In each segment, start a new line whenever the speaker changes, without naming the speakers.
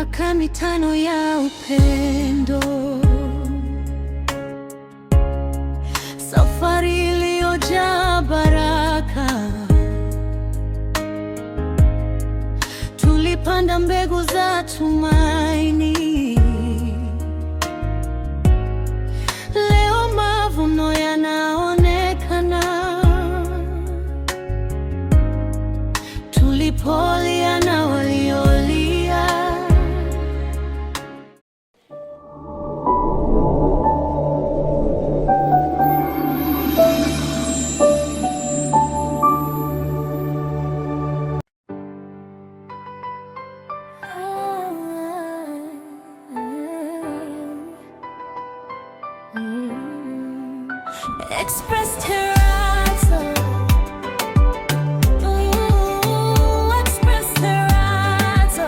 Miaka 5 ya upendo, safari iliyojaa baraka. Tulipanda mbegu za tumaini, leo mavuno yanaonekana. Tulipolia na waliolia. Express Terrazzo. Ooh, Express Terrazzo.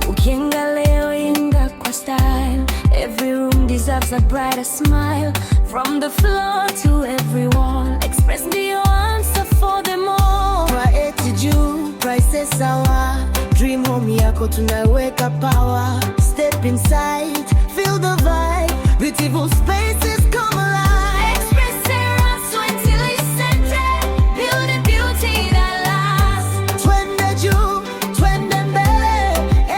Ukienga leo inga kwa style. Every room deserves a brighter smile. From the floor to every wall, Express ndiyo answer for them all.
Quality juu, prices sawa. Dream home yako tunaweka power. Step inside, feel the vibe. Beautiful spaces come alive.
Express Terrazzo Center, building beauty that lasts.
Twende juu, twende mbele.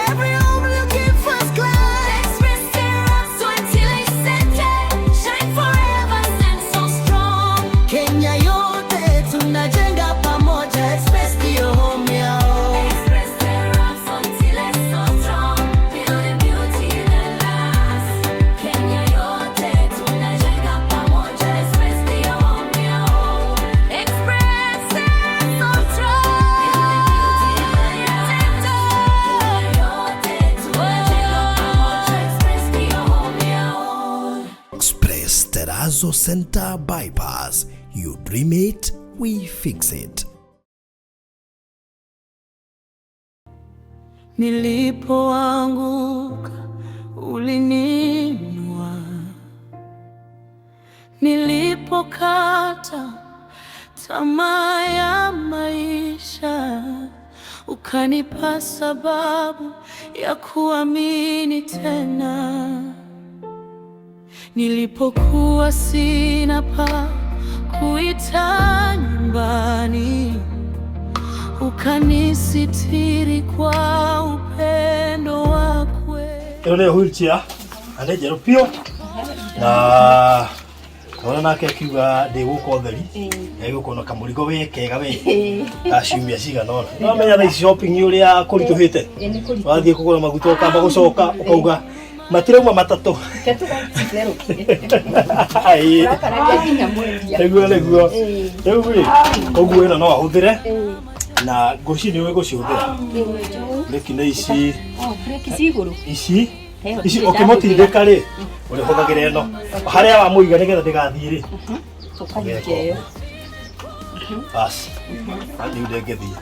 Every home looking first class.
Express Terrazzo Center, shine forever, stand so strong.
Kenya yote tunajenga pamoja. Express ndio home yao.
Express Terrazzo so strong, building beauty that lasts. Kenya yote tunajenga pamoja. Express ndio home yao. Express so strong, building beauty that lasts. Kenya yote tunajenga pamoja. Express ndio home yao.
Express Terrazzo Center Bypass. You dream it, we fix it.
Nilipoanguka uliniinua, nilipokata tamaa ya maisha, ukanipa sababu ya kuamini tena. Nilipokuwa sina pa kuita nyumbani, ukanisitiri kwa upendo wa kweli.
Ĩno nĩyo wheelchair na nĩ njerũ biũ, na ona nake akiuga ndĩgũka ũtheri, egũkorwo na kamũrigo wĩ kega we ga ciumia cigana ũna. No menya thaa ici shopping ũrĩa kũritũhĩte, wathiĩ kũgũra maguta ũkamba gũcoka ũkauga matirauma matatũ. Ĩĩ. Nĩguo rĩu rĩ, koguo ĩno no ahũthĩre na ngũci nĩ ũĩ gũcihũthĩra, breki nĩ ici.
Breki ci igũrũ.
Ici
Ĩyo
ici
ndirĩ.
Ũkĩmũtindĩka rĩ, ũrĩhũthagĩra ĩno harĩa wamũiga nĩgetha ndĩgathiĩ rĩ.
Tũkahingia ĩyo.
Bas rĩu ndĩngĩthiĩ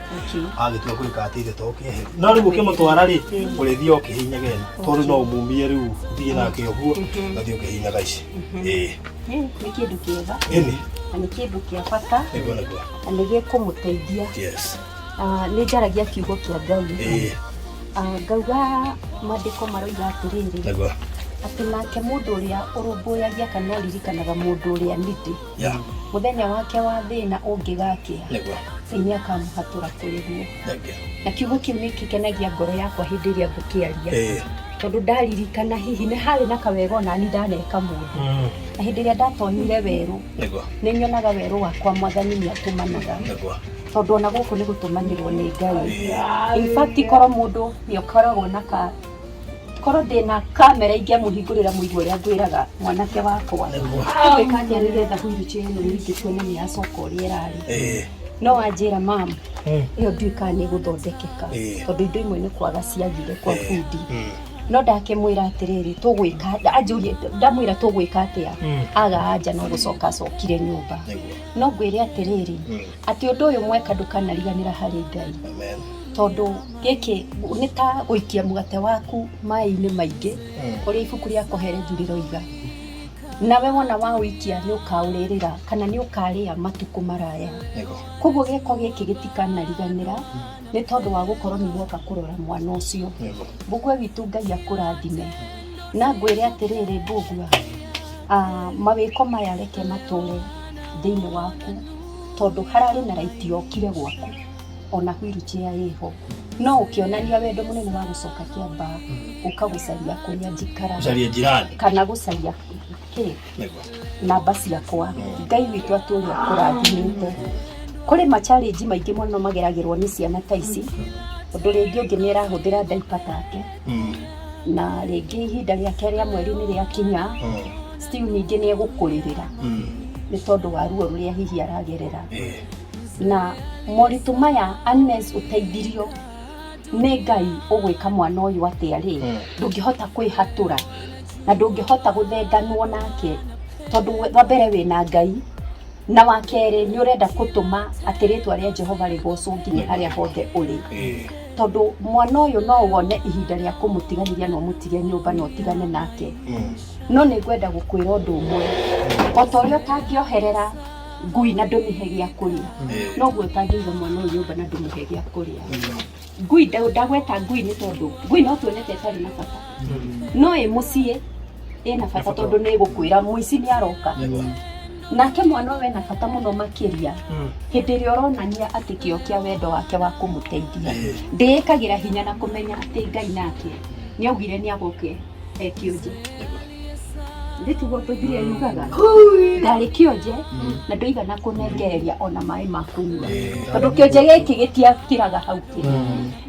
agĩtua gwĩka atĩ ithe to kĩeherie, no rĩu ũkĩmũtwara rĩ, ũrĩthiĩ ũkĩhinyaga ĩno tondũ no ũmumie rĩu ũthiĩ nake ũguo, ũgathiĩ ũkĩhinyaga ici, ĩĩ.
Nĩ kĩndũ kĩega
ĩni
na nĩ kĩndũ kĩa bata
Nĩguo.
na nĩ gĩkũmũteithia. Ah, nĩ njaragia kiugo kĩa Ngai. Ah, ngauga maandĩko maroiga atĩrĩrĩ, atĩ nake mũndũ ũrĩa ũrũmbũyagia kana ũririkanaga mũndũ ũrĩa nĩndĩ, mũthenya wake wa thĩna ũngĩgakĩa, Ngai nĩ akamũhatũra kũrĩ guo.
Thank you.
Na kiugo kĩu nĩ kĩkenagia ngoro yakwa hĩndĩ ĩrĩa ngũkĩaria, tondũ ndaririkana hihi nĩ harĩ na kawega onani ndaneka mũndũ, na hĩndĩ ĩrĩa ndatonyire werũ, nĩ nyonaga werũ wakwa Mwathani nĩ atũmanaga, tondũ ona gũkũ nĩ gũtũmanĩrwo nĩ Ngai. In fact, korwo mũndũ nĩ ũkoragwo na ka korwo ndĩna kamera ingĩamũhingũrĩra mũigue ũrĩa ngwĩraga mwanake wakwa, tũgwĩka atĩa nĩgetha wheelchair ĩno ningĩ tuone nĩ yacoka ũrĩa ĩrarĩ. No wanjĩra mam, ĩyo ndiũĩ kana nĩ ĩgũthondekeka, tondũ indo imwe nĩ kwaga ciagire kwa bundi. No ndakĩmwĩra atĩrĩrĩ, tũgwĩka, anjũrie, ndamwĩra tũgwĩka atĩa, aga anja no gũcoka acokire nyũmba. No ngwĩre atĩrĩrĩ, atĩ ũndũ ũyũ mweka ndũkanariganĩra harĩ Ngai,
Amen.
Tondũ gĩkĩ nĩ ta gũikia mũgate waku maĩ-inĩ maingĩ, ũrĩa ibuku rĩa Kohelethu rĩroiga. Nawe wona wa ũikia nĩ ũkaũrĩrĩra kana nĩ ũkarĩa matukũ maraya. Koguo gĩko gĩkĩ gĩtikanariganĩra nĩ tondũ wa gũkorwo nĩ woka kũrora mwana ũcio. Mbũgua witũ Ngai akũrathime. Na ngwĩre atĩrĩrĩ Mbũgua, mawĩko maya reke matũre thĩinĩ waku tondũ hararĩ na raiti yokire gwaku ona wheelchair ĩho no ũkĩonania wendo mũnene wa gũcoka Kĩambaa ũka gũcaria kũrĩa njikaraga,
Gũcaria jirani
kana gũcaria kĩ namba ciakwa. Ngai witũ atũre akũrathimĩte. Kũrĩ ma challenge maingĩ mũno mageragĩrwo nĩ ciana ta ici, ũndũ rĩngĩ ũngĩ nĩ arahũthĩra diaper take na rĩngĩ ihinda rĩake rĩa mweri nĩ rĩakinya, still ningĩ nĩ egũkũrĩrĩra nĩ tondũ wa ruo rũrĩa hihi aragerera. Na moritũ maya unless ũteithirio nĩ Ngai ũgwĩka mwana ũyũ atĩa rĩ, ndũngĩhota kwĩhatũra na ndũngĩhota gũthenganwo nake tondũ wa mbere wĩna Ngai na wa kerĩ nĩ ũrenda gũtũma atĩ rĩtwa rĩa Jehova rĩgocwo nginya harĩa hothe ũrĩ. Tondũ mwana ũyũ no wone ihinda rĩa kũmũtiganĩria na ũmũtige nyũmba na ũtigane nake. No nĩ ngwenda gũkwĩra ũndũ ũmwe, o ta ũrĩa ũtangĩoherera ngui na ndũmĩhe gĩa kũrĩa, noguo ũtangĩiga mwana ũyũ nyũmba na ndũmũhe gĩa kũrĩa. Ngui ndagweta ngui nĩ tondũ ngui no tuone ta ĩtarĩ na bata, no ĩ mũciĩ ĩna bata tondũ nĩ ĩgũkwĩra mũici nĩ aroka. Nake mwana ũyũ ena bata mũno makĩria hĩndĩ ĩrĩa ũronania atĩ kĩo kĩa wendo wake wa kũmũteithia. Ndĩĩkagĩra hinya na kũmenya atĩ Ngai nake nĩ augire nĩ agoke e kĩonje. Ndĩtiguo Bibilia yugaga ndarĩ kĩonje na ndũigana kũnengereria ona maĩ ma kũnyua tondũ kĩonje gĩkĩ gĩtiakiraga hau kĩrĩ.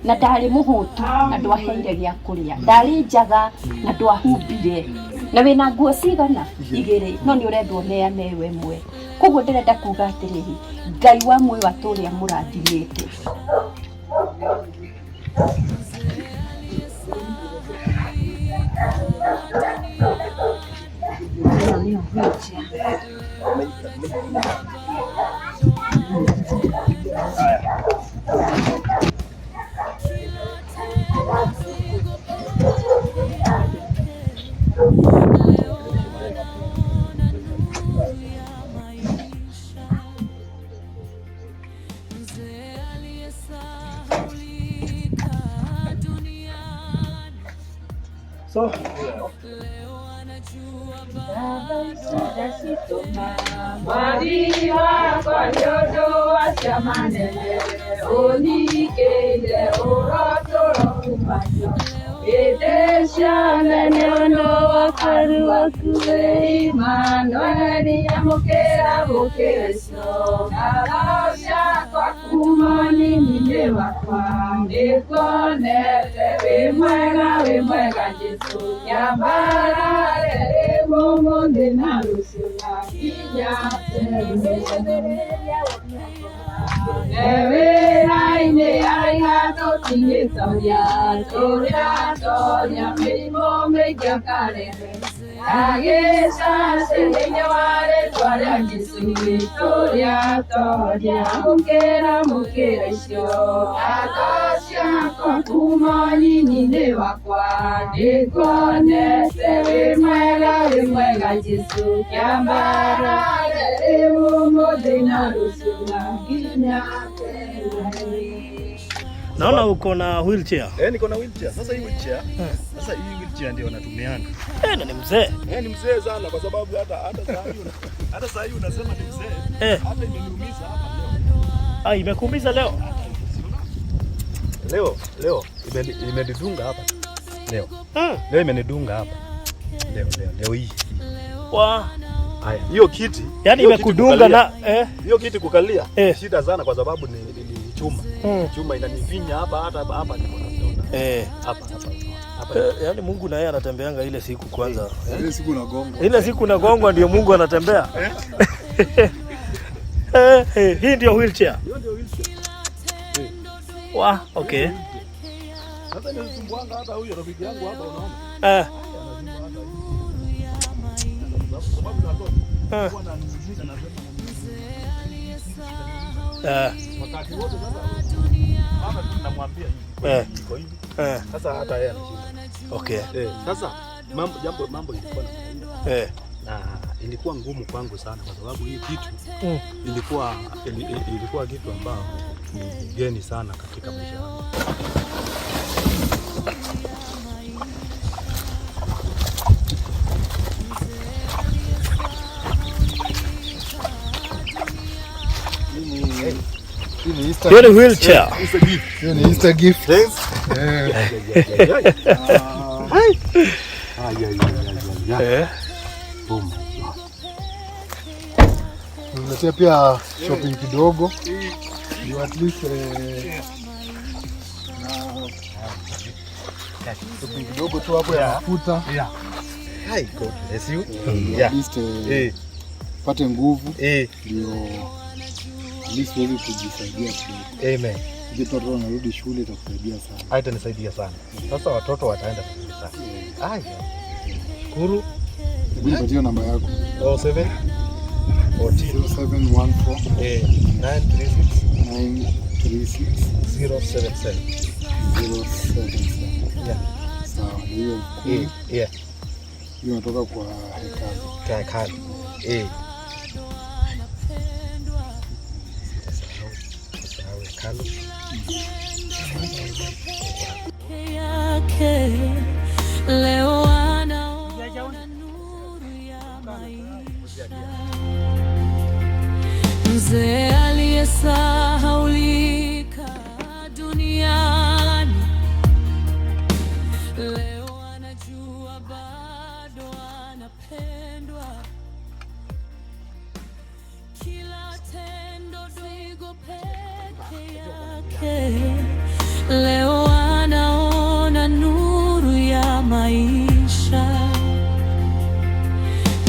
Na ndarĩ mũhũtu na ndwaheire gĩa kũrĩa, ndarĩ njaga na ndwahumbire, na wĩna nguo cigana igĩrĩ no nĩ ũrendwo ũneane ĩyo ĩmwe. Koguo ndĩrenda kuga atĩrĩrĩ, Ngai wa muoyo atũre amũrathimĩte.
Ĩno nĩyo wheelchair.
So
Mwari wakwa nĩ ũndũ wa ciama nene ũnyingĩire ũrotũro kumacio hĩndĩ ciothe nĩ ũndũ wa karu waku Imanueli amũkĩra gũkĩra icio ngatho ciakwa kuma nini-inĩ wakwa nĩnguonete wĩ mwega Jesũ nyambarare rĩu ũmũthĩ na rũciũ na nginya tene. Wĩra-inĩ araiga tũtingĩtoria tũrĩatoria mĩrimũ mĩingĩ akarehe agĩcaci thĩinĩ wa rĩtwa rĩa Jesũ tũrĩatoria mũkĩra mũkĩra icio ngatho ciakwa kuma nyini-inĩ wakwa nĩnguonete wĩ mwega Jesũ kĩambarare rĩu ũmũthĩ na rũciũ na nginya tene.
Naona uko na wheelchair.
Niko na wheelchair. Sasa hii wheelchair, sasa hii wheelchair ndio natumiana.
Na ni mzee.
Ni mzee sana kwa sababu hata saa hii unasema ni mzee. Hata imeniumiza hapa leo.
Ah, imekuumiza leo?
Leo imenidunga hapa. Leo. Leo imenidunga hapa. Leo hii.
Wa.
Haya, hiyo kiti.
Yaani imekudunga na
hiyo kiti kukalia shida sana kwa sababu ni chuma. Chuma inanifinya hapa hata hapa niko na vidonda. Hapa hapa.
Yaani Mungu na yeye anatembeanga ile siku kwanza.
Ile siku unagongwa.
Ile siku unagongwa ndio Mungu anatembea. Hii ndio wheelchair.
Hiyo ndio wheelchair.
Wa, okay.
Sasa nilisumbuanga hata huyo rafiki yangu hapa unaona. Wakati wote sasa mama tunamwambia hivi iko hivi. Sasa hata yeye anashinda.
Okay.
Sasa mambo ilikuwa na na Ilikuwa ngumu kwangu sana kwa sababu hii kitu ilikuwa kitu ambao ni geni sana katika maisha yangu.
Hiyo ni wheelchair.
Hiyo ni Easter gift.
Yes.
Eh.
Tunaletea pia shopping kidogo. You at least na shopping kidogo tu hapo ya mafuta.
Yeah. Hi, God bless you.
At least pate nguvu ndio at least uweze kujisaidia kidogo.
Amen.
Ukipata watoto wanarudi shule itakusaidia sana.
Haitanisaidia sana. Sasa watoto wataenda vizuri sana. Ai. Shukuru.
Hebu nipatie namba yako.
07 14
0714
936
936
077.
077.
Yeah.
Sawa, hiyo 10.
Yeah.
Hiyo inatoka kwa hekalu.
Kwa hekalu. Sitasahau hekalu.
Yake leo anaona nuru ya maisha. Mzee aliyesahaulika duniani leo anajua bado anapendwa. Kila tendo dogo peke yake leo anaona nuru ya maisha.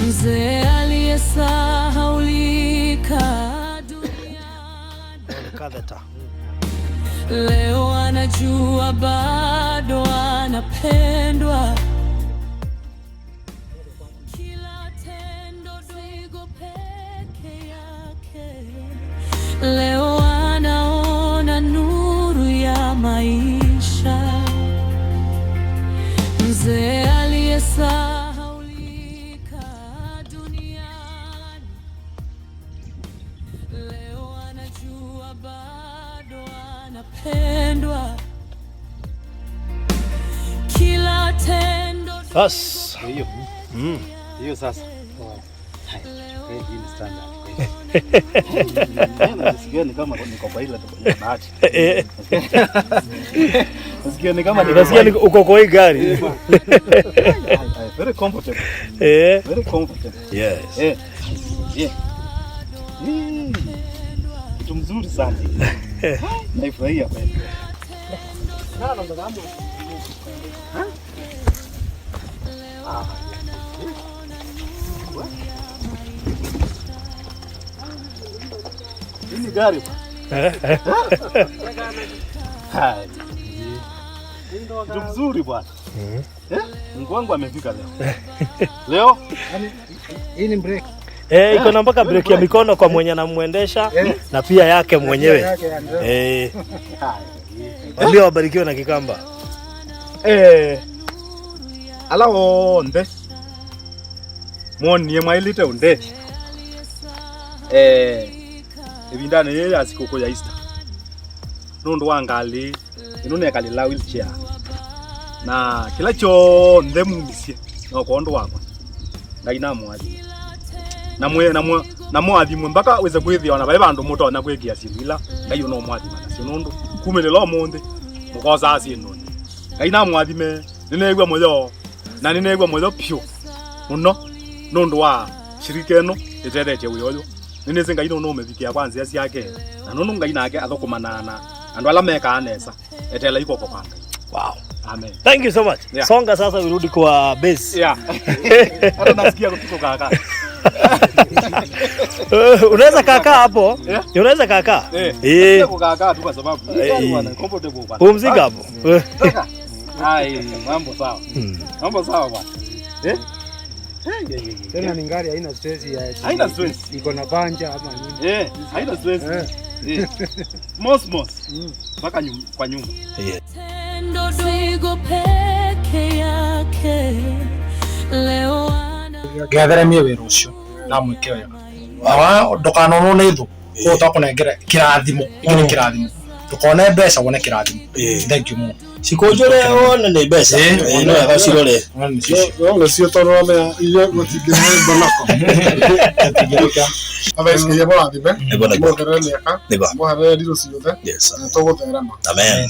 Mzee aliyesahaulika duniani
Catheter.
leo anajua bado anapendwa. Kila tendo dogo peke yake leo anaona nuru ya maisha. Mzee aliyesahaulika duniani leo anajua bado anapendwa. Kila tendo
Bas.
Hiyo. Hiyo sasa. Hii ni standard. Nasikia ni kama niko kwa ile bahati. Nasikia ni kama niko
Unasikia uko kwa hii gari.
Very comfortable. Very comfortable.
Yes.
Yeah. Kitu mzuri sana. Naifurahia kweli. Hii ni gari. Hai. Kitu mzuri bwana. Mungu wangu amefika leo. Leo?
Hii ni break.
Iko na mpaka break ya mikono kwa mwenye anamuendesha na pia yake mwenyewe. Ndio wabarikiwe na Kikamba.
Ala onde. Mwonie mwailite unde. Ebindane yeye asikoko ya Easter. Nundu wangali inune kalila wheelchair. Na kila chonde mumisie no kondo wakwa. Ngai namwathi. Na mwathimwe mpaka weze kwithia ona bale bandu mutonya kwikia sindu ila Ngai no mwathima nacio nundu kumilila umuthi mukosaa sindu Ngai namwathime ninegua muyo na ninegua muyo piu muno nundu wa shirika eno itethetie wia uyu ninisi Ngai no numithikia kwa nzia ciake na nundu Ngai nake athukumana na andu ala mekaa nesa etela ikoko kwa Ngai.
Wow.
Amen.
Thank you so much.
Yeah.
Songa sasa urudi kwa base.
Yeah. Hata nasikia kutuko kaka.
Unaweza kaka hapo?
Yeah.
Unaweza kaka?
Eh. Kukaa tu kwa sababu bwana comfortable bwana.
Pumzika hapo.
Hai, mambo sawa. Mambo sawa bwana. Eh?
Tena ni gari haina stress ya.
Haina stress.
Iko na panja ama nini?
Eh, haina stress. Mos mos. Mpaka kwa nyumba.
Tendo dogo peke yake leo ana
Gathera mie wĩra ũcio.
Na mwĩke wega. Awa ndũkanonwo nĩ thũ. Koguo twakũnengera kĩrathimo, gĩkĩ nĩ kĩrathimo. Ndũkone mbeca wone kĩrathimo. Thank you mũno.
Cikũnjũre wone nĩ mbeca. Ĩĩ, no wega ũcirore.
No nĩcio tondũ wamenya iria gũtingĩrĩ mbonoko. Otherwise Ngai amũrathime,
Nĩguo, nĩguo.
amuongerere mĩaka,
Nĩguo.
amũherere ndirũ ciothe,
Yes.
na tũgũtherema.
Amen.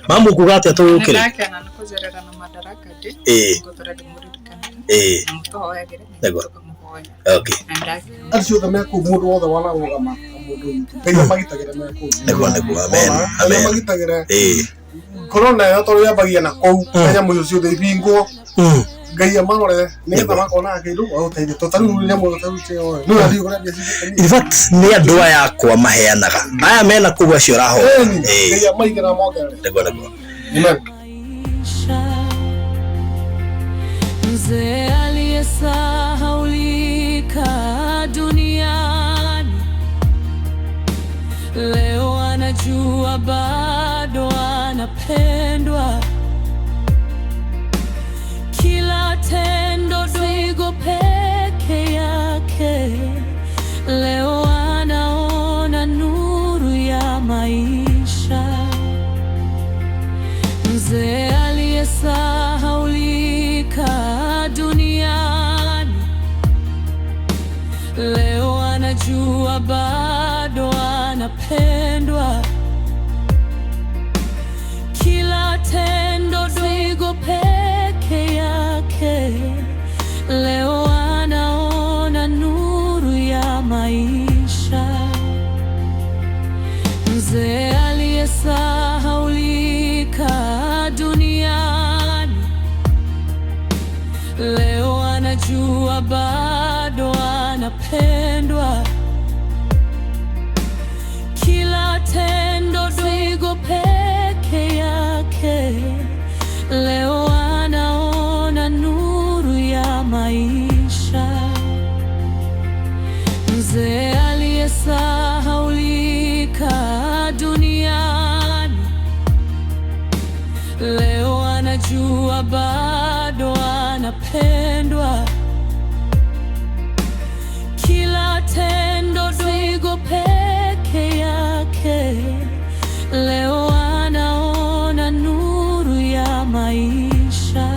Mamu kuga atĩa tũgũkĩrĩ?
Nĩndakena nĩ kũcerera na Madaraka Day.
Ĩĩ.
Ngũtũra ndĩmũririkanire.
Ĩĩ.
Na mũtũhoyagĩre na
Nĩguo.
tũkamũhoya.
Okay.
Na nĩndakena.
Acio othe me kũu mũndũ wothe wanarũgama na mũndũ witũ Ngai amagitagĩre me kũu.
Nĩguo, nĩguo. Amen.
Ona, Ngai
Amen.
amagitagĩre
Ĩĩ.
korona ĩyo tondũ yambagia na kũu na nyamũ icio ciothe ibingwo Ngai amarore nĩgetha makonaga kĩndũ gwa gũteithia tondũ ta rĩu nyamũ ta rĩu ĩyo nĩ ũrathiĩ kũrĩa mbia ciothe
In fact, nĩ andũ aya akwa maheanaga. Aya mena kũu acio ũrahoya.
Ĩni,
Ĩĩ.
Ngai amaige na amongerere.
Nĩguo, nĩguo.
Amen.
Mzee aliyesahaulika duniani leo anajua bado anapendwa. Kila tendo dogo peke yake leo anaona nuru ya maisha. Mzee aliyesahaulika duniani leo anajua bado anapendwa. Kila tendo dogo peke yake leo anaona nuru ya maisha. Mzee aliyesahaulika duniani leo anajua bado anapendwa. Kila tendo dogo peke yake leo anaona nuru ya maisha. Mzee aliyesahaulika duniani leo anajua bado anapendwa. Kila tendo dogo peke yake leo anaona nuru ya maisha.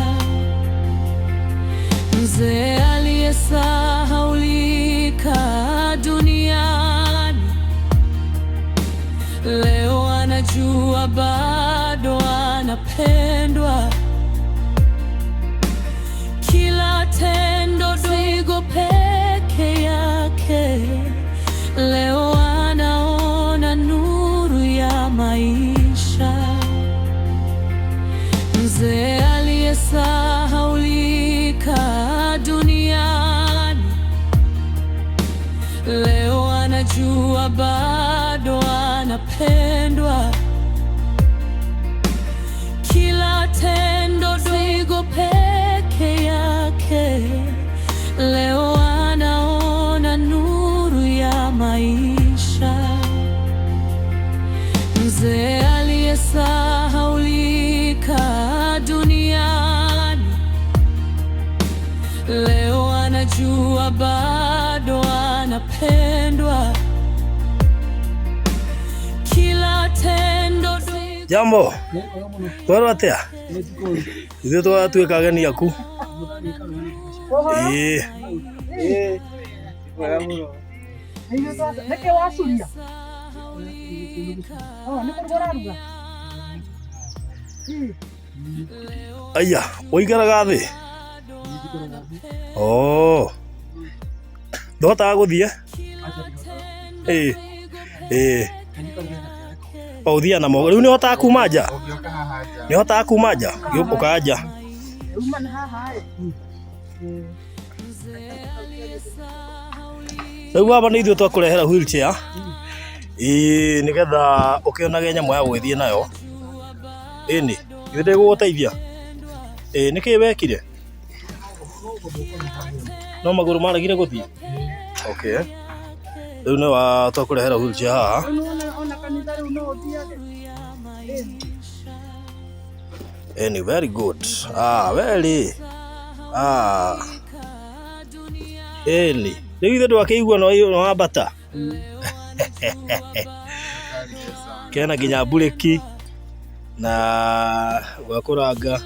Mzee aliyesahaulika duniani leo anajua bado anapendwa. Kila tendo dogo peke yake leo anaona nuru ya maisha. Mzee aliyesahaulika duniani leo anajua bado anapendwa. Kila tendo dogo peke yake leo anaona nuru ya maisha. Mzee aliyesahaulika duniani leo anajua bado anapendwa. Kila tendo
Jambo. Twerwo atĩa? Ithuĩ twatuĩka ageni aku. Ĩĩ.
Nĩkĩ wacuria? Oh, nĩ kũruga ũraruga?
Aya, ũikaraga thĩ? Oh. Ndũhotaga gũthiĩ? Ĩĩ. Ĩĩ. O ũthiaga na moko. Rĩu nĩ ũhotaga kuma nja? Nĩ ũhotaga kuma nja? Ũkaga nja.
Uma nĩ haha ĩ.
Rĩu baba nĩ ithuĩ twakũrehera wheelchair. Ĩĩ nĩgetha ũkĩonage nyamũ ya gũgĩthiĩ nayo. Ĩni, ithuĩ ndĩgũgũteithia. Ĩĩ nĩkĩĩ wekire? No magũrũ maregire gũthiĩ? Okay. Rĩu nĩ wa twakũrehera wheelchair haha.
Rĩu nĩwona ona kanitha rĩu no ũthiage.
Ĩni, very good. Ah, very. Ah. Ĩni. Rĩu ithe ndwakĩigua no wambata. Kena nginya mburĩki na gwakũranga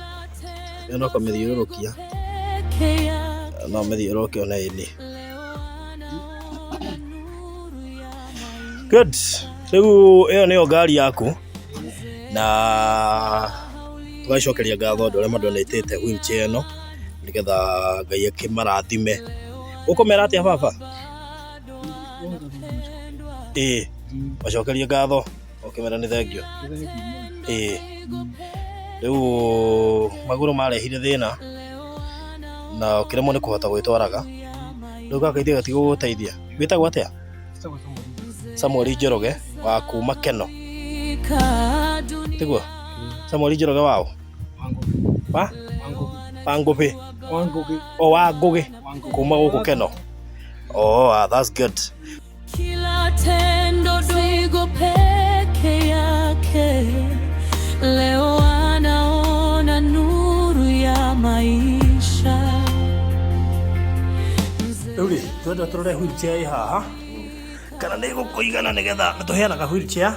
ĩyo no kũmĩthiũrũrũkia no mĩthiũrũrũke ona ĩni. Good. Rĩu ĩyo nĩyo ngari yaku na tũgacokeria ngatho andũ arĩa madonatĩte wheelchair ĩno nĩgetha Ngai akĩmarathime. Ũkũmera atĩa baba? Ĩĩ, macokerie ngatho ũkĩmera nĩ thengio. Ĩĩ, rĩu magũrũ marehire thĩna na ũkĩremwo nĩ kũhota gwĩtwaraga rĩu gaka ithuĩ gatigũgũteithia. Wĩtagwo atĩa? Samuel Njoroge wa kuma Keno. Tiguo? Samuel Njoroge wao? Wa? Wa Ngũbĩ. O wa Ngũgĩ kuma gũkũ Keno. Oh, ah, that's good.
Kila tendo dogo peke yake leo anaona nuru ya maisha.
Rĩu rĩ, twenda tũrore wheelchair ĩ haha kana nĩ ĩgũkũigana nĩgetha nĩ tũheanaga wheelchair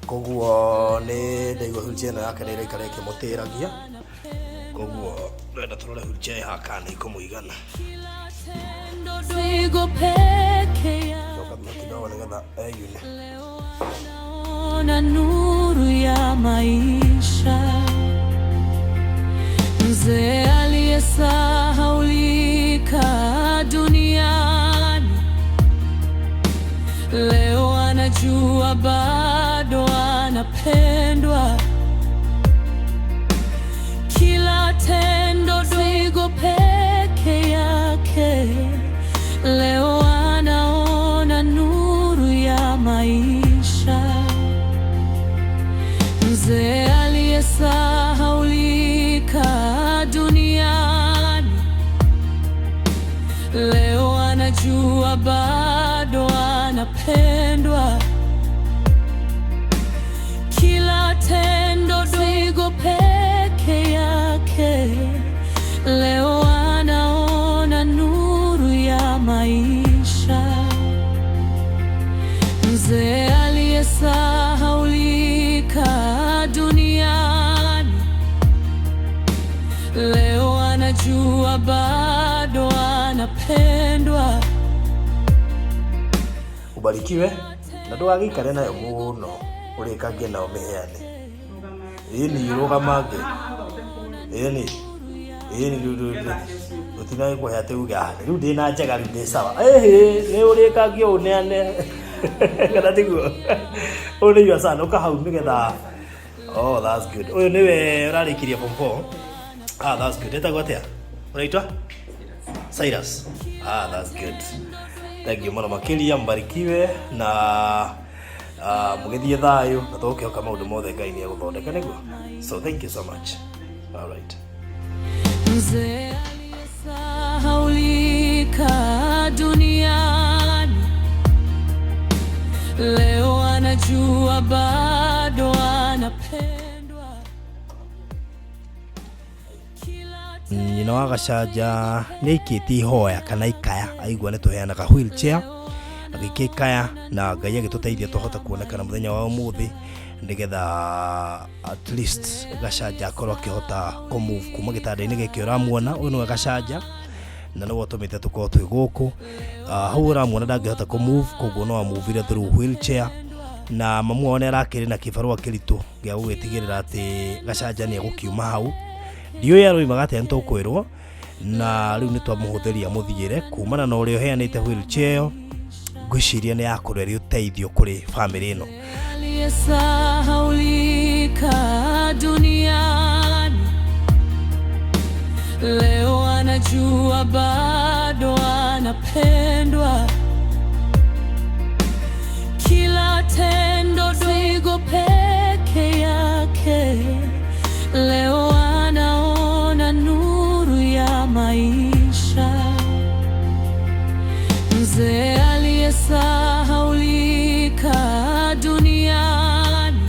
koguo nĩ ndaigua wheelchair ĩno yake nĩ ĩraikara ĩkĩmũtĩragia koguo twenda tũrore wheelchair ĩ haha kana nĩ ĩkũmũigana.
Dogo peke yake
Coka thutha kidogo nĩgetha eyune.
Ona nuru ya maisha. Mzee aliyesahaulika duniani leo anajua bado anapendwa. Kila tendo dogo peke yake leo anaona nuru ya maisha. Mzee aliyesahaulika duniani leo anajua bado anapendwa. Kila tendo dogo peke yake leo anaona nuru ya maisha. Mzee aliyesahaulika duniani leo anajua bado anapendwa.
Ubarikiwe na ndũgagĩikare nayo mũno ũrĩkangie nao mĩheane. Ĩni rũgamange. Ĩni ĩni rĩu atĩ uge ah rĩu ndĩna njega rĩu ndĩ sawa. Ĩhĩ nĩ ũrĩkangie ũneane kana tiguo? Ũyũ nĩ your son ũka hau nĩgetha. Oh, that's good. Ũyũ nĩwe ũrarĩkirie form 4. Ah, that's good. Etagwo atĩa? Ũraitwa? Cyrus. Ah, that's good. Thank you mũno makĩria mbarikiwe na mũgĩthiĩ thayũ na tũgũkĩhoka maũndũ mothe Ngai nĩ egũthondeka nĩguo. So thank you so much. All right.
Mzee aliyesahaulika duniani leo anajua bado anapendwa.
Nyina wa Gacanja nĩ aikĩtie ihoya kana ikaya aigua nĩ tũheanaga wheelchair agĩikia ikaya na Ngai agĩtũteithia twahota kuonekana mũthenya wa ũmũthĩ nĩgetha at least Gacanja akorwo akĩhota kũ-move kuma gĩtanda-inĩ gĩkĩ ũramuona. Ũyũ nĩwe Gacanja na nĩwe ũtũmĩte tũkorwo twĩ gũkũ. Hau ũramuona ndangĩhota kũ-move koguo no amuvire through wheelchair na mamu wao nĩ arakĩrĩ na kĩbarũa kĩritũ gĩa gũgĩtigĩrĩra atĩ Gacanja nĩ egũkiuma hau. Ndiũĩ aroimaga atĩa nĩ tũkwĩrwo na rĩu nĩ twamũhũthĩria mũthiĩre kumana na ũrĩa ũheanĩte wheelchair ĩyo ngwĩciria nĩ yakorwo ĩrĩ ũteithio kũrĩ bamĩrĩ ĩno.
Aliyesahaulika duniani leo anajua bado anapendwa. Kila tendo dogo peke yake leo anaona nuru ya maisha. Mzee aliyesahaulika duniani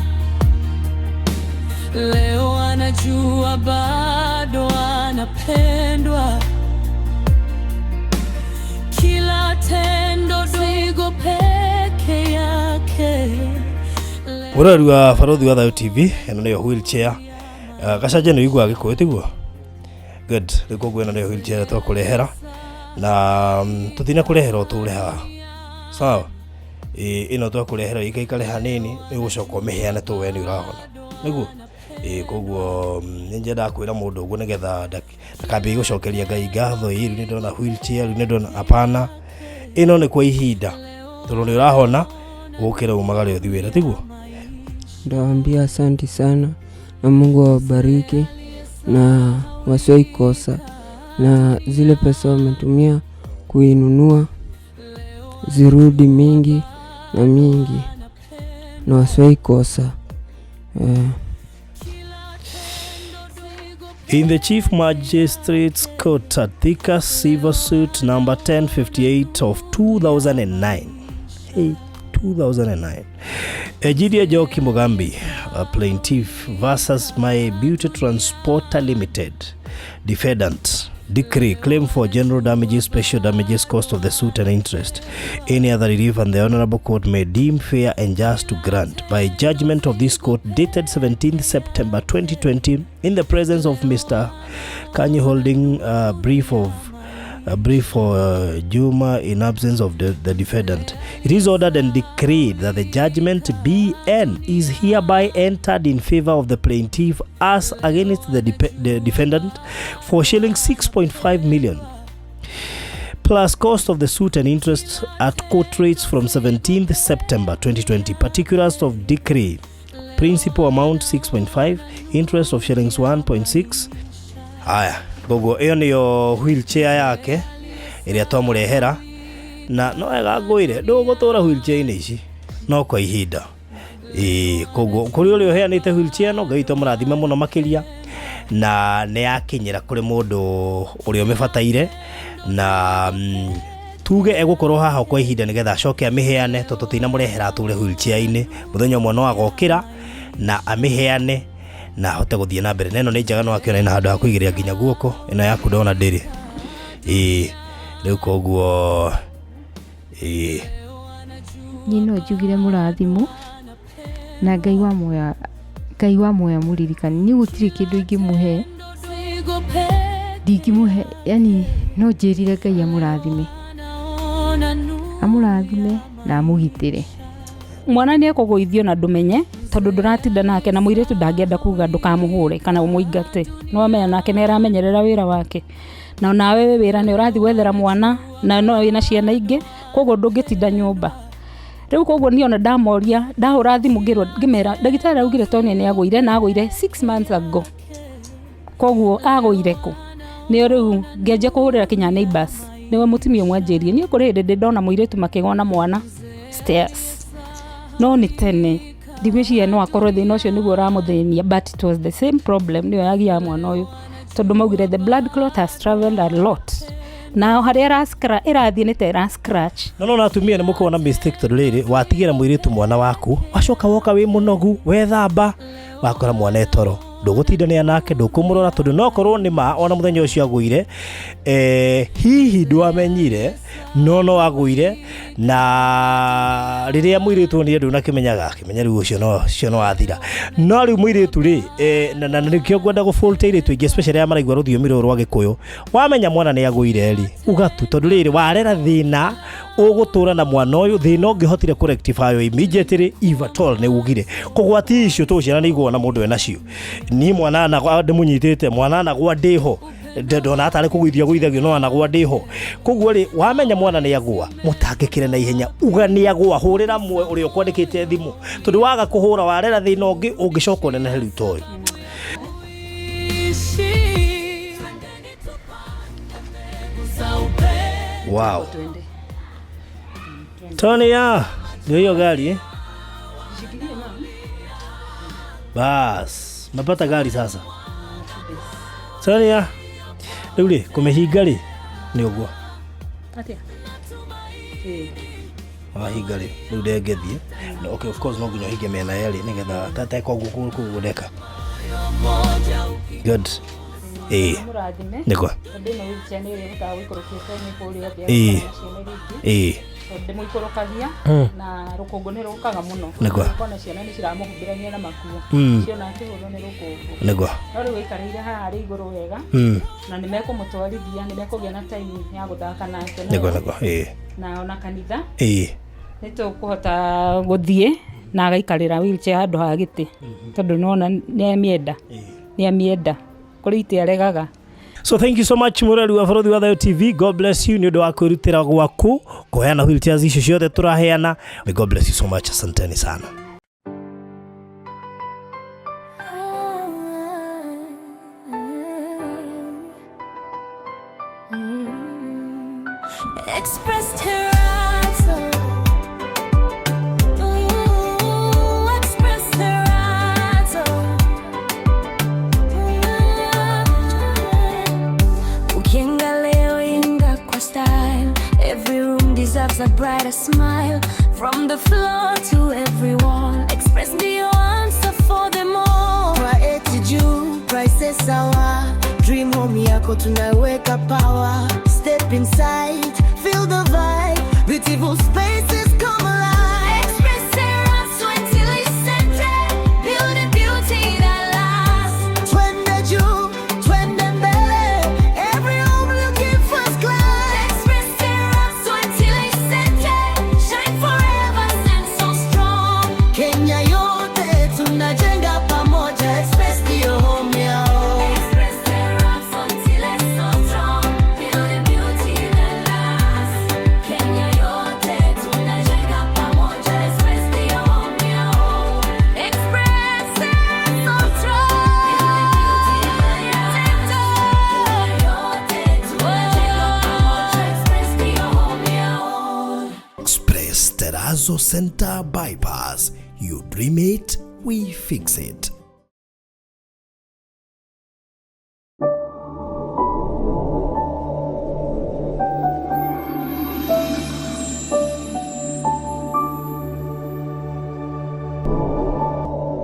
leo anajua bado anapendwa. Kila
Mũrori wa Barũthi wa Thayũ TV, ĩno nĩyo wheelchair. Gacanja nĩ ũiguaga Gĩkũyũ tiguo? Good. Rĩu koguo ĩno nĩyo wheelchair twakũrehera na tũtinakũrehera ũtũre haha. Sawa? Ĩĩ ĩno twakũrehera ĩikaikare hanini nĩ ũgũcoka ũmĩheane tondũ we nĩ ũrahona. Nĩguo? Ĩĩ koguo nĩ nyendaga kwĩra mũndũ ũguo nĩgetha ndakambie gũcokeria Ngai ngatho, ĩĩ rĩu nĩ ndona wheelchair, rĩu nĩ ndona hapana. Ĩno nĩ kwa ihinda tondũ nĩ ũrahona ũkĩre umagare ũthiĩ wĩra tiguo?
Ndawaambia asanti sana na Mungu awabariki na wasiwahi kosa, na zile pesa wametumia kuinunua zirudi mingi na mingi na wasiwahi kosa.
In the Chief Magistrate's Court at Thika Civil Suit number 1058 of 2009. Hey, 2009. Egidia Njoki Mugambi, a plaintiff versus My Beauty Transporter Limited, defendant. Decree, claim for general damages, special damages, cost of the suit and interest. Any other relief and the Honorable Court may deem fair and just to grant. By judgment of this court dated 17th September 2020, in the presence of Mr. Kanyi holding a brief of a brief for Juma in absence of the defendant. It is ordered and decreed that the judgment BN is hereby entered in favor of the plaintiff as against the defendant for shilling 6.5 million plus cost of the suit and interest at court rates from 17th September 2020. Particulars of decree: principal amount 6.5, interest of shillings 1.6. Haya, koguo ĩyo nĩyo wheelchair yake ĩrĩa twamũrehera na no wega ngwĩre ndũgũtũra wheelchair-inĩ ici no kwa ihinda. Ĩĩ koguo kũrĩ ũrĩa ũheanĩte wheelchair no Ngai witũ amũrathime mũno makĩria na nĩ yakinyĩra kũrĩ mũndũ ũrĩa ũmĩbataire na tuge egũkorwo haha kwa ihinda nĩgetha acoke amĩheane tondũ tũtinamũrehera atũre wheelchair-inĩ. Mũthenya ũmwe no agokĩra na amĩheane na ahote gũthiĩ na mbere. Na ĩno nĩ njega no akĩona ĩna handũ ha kũigĩrĩra nginya guoko, ĩno yaku ndona ndĩrĩ. Ĩĩ rĩu koguo ĩĩ
Niĩ no njugire mũrathimo na Ngai wa muoyo, Ngai wa muoyo amũririkane. Niĩ gũtirĩ kĩndũ ingĩmũhe, ndingĩmũhe, yani no njĩrire Ngai amũrathime, amũrathime na amũgitĩre.
Mwana nĩ ekũgũithio na ndũmenye tondũ ndũratinda nake na mũirĩtu ndangĩenda kuga ndũkamũhũre kana ũmũingate. No amenya nake nĩ aramenyerera wĩra wake. Na nawe wĩ wĩra nĩ ũrathiĩ gwethera mwana na no wĩna ciana ingĩ koguo ndũngĩtinda nyũmba. Rĩu koguo niĩ ona ndamoria ndahũra thimũ ngĩrwo ngĩmera ndagĩtarĩ araugire Tonia nĩ agũire na agũire 6 months ago. Koguo agũire kũ? Nĩo rĩu ngĩanjia kũhũrĩra kinya neighbors. Nĩwe mũtumia ũmwe anjĩrire niĩ kũrĩ hĩndĩ ndĩ ndona mũirĩtu makĩgwa na mwana stairs. No nĩ tene ndigwĩciria no akorwo thĩna ũcio nĩguo ũramũthĩnia, but it was the same problem nĩyo yagiaga mwana ũyũ tondũ maugire the blood clot has traveled a lot na harĩa ĩrathiĩ nĩ ta ĩra scratch.
No no atumia nĩ mũkoragwo na mistake tondũ rĩrĩ watigĩra mũirĩtu mwana waku wacoka woka wĩ mũnogu wethamba wakora mwana etoro ndũgũtindanĩra nake ndũkũmũrora tondũ no korwo nĩ ma ona mũthenya ũcio agũire hihi ndwamenyire no no agũire na rĩrĩa mũirĩtu onire ndũnakĩmenyaga akĩmenya rĩu ũcio no ũcio no athira. No rĩu mũirĩtu rĩ na nĩkĩo ngwenda gũbolt airĩtu aingĩ especially arĩa maraigua rũthiomi rũrũ rwa Gĩkũyũ, wamenya mwana nĩ agũire rĩ uga tu tondũ rĩrĩ warera thĩna ũgũtũra na mwana ũyũ thĩna ũngĩhotire kũ rectify immediately if at all nĩ ugire kũgwati icio tũ ciana nĩ igũa na mũndũ enacio. Niĩ mwana anagwa ndĩmũnyitĩte mwana anagwa ndĩho ndona atarĩ kũgũithia gũithagio no anagwa ndĩho. Koguo rĩ wamenya mwana nĩ agũa mũtangĩkĩre na ihenya uga nĩ agũa hũrĩra mwe ũrĩa ũkwandĩkĩte thimũ tondũ waga kũhũra warera thĩna ũngĩ ũngĩcoka ũnenehe rĩu ta ũyũ. Wow. Tonia, ndio hiyo gari eh? Bas, mapata gari sasa. Tonia, rĩu rĩ kũmĩhinga rĩ nĩ ũguo.
Atĩa?
Wahinga rĩ rĩu ndengĩthiĩ. No, okay, of course no nginya ũhinge mĩena yerĩ nĩgetha tata koguo kũu ndeka. Good. Ĩĩ.
Mũrathime.
Nĩguo.
Tondũ ĩno wheelchair nĩ ĩrĩhotaga gũikũrũkia tene kũrĩa thĩ
Ĩĩ.
agakora na ciana iria ingĩ.
Ĩĩ.
Tondũ ndĩmũikũrũkagia na rũkũngũ nĩ rũkaga mũno.
Nĩguo.
Ũkona ciana nĩ ciramũhumbĩrania na makuo. Ciona akĩhũrwo nĩ rũkũngũ.
Nĩguo.
No rĩu aikarĩire haha arĩ igũrũ wega. Na nĩ mekũmũtwarithia, nĩ mekũgĩa na time ya gũthaka nake.
Nĩguo nĩguo. Ĩĩ.
Na ona kanitha.
Ĩĩ.
Nĩ tũkũhota gũthiĩ na agaikarĩra wheelchair handũ ha gĩtĩ tondũ nĩwona nĩ amĩenda kũrĩ itĩ aregaga.
So thank you so much mũrori wa Bũrũri wa Thayo TV. God bless you nĩ ũndũ wa kwĩrutĩra gwaku kũheana wheelchairs icio ciothe tũraheana. May God bless you so much. Asanteni sana.
Express Terrazzo. Ooh, Express Terrazzo. Ukienga leo inga kwa style. Every room deserves a brighter smile. From the floor to every wall. Express ndio answer for them all.
Quality juu, prices sawa. Dream home yako tunaweka power. Step inside, feel the vibe. Beautiful spaces come alive.
Express Terrazzo until Center. Building beauty that lasts.
Twende juu, twende mbele. Every home looking first class.
Express Terrazzo until Center. Shine forever and so strong.
Kenya yote tunajenga pamoja. Express ndio home yao.
Express Terrazzo until it's so strong. Building beauty that lasts. Kenya yote tunajenga pamoja. Express ndio home yao. Express is so strong. Building beauty that lasts. Kenya yote tunajenga pamoja. Express ndio home yao.
Express Terrazzo Center Bypass. You dream it, we fix it.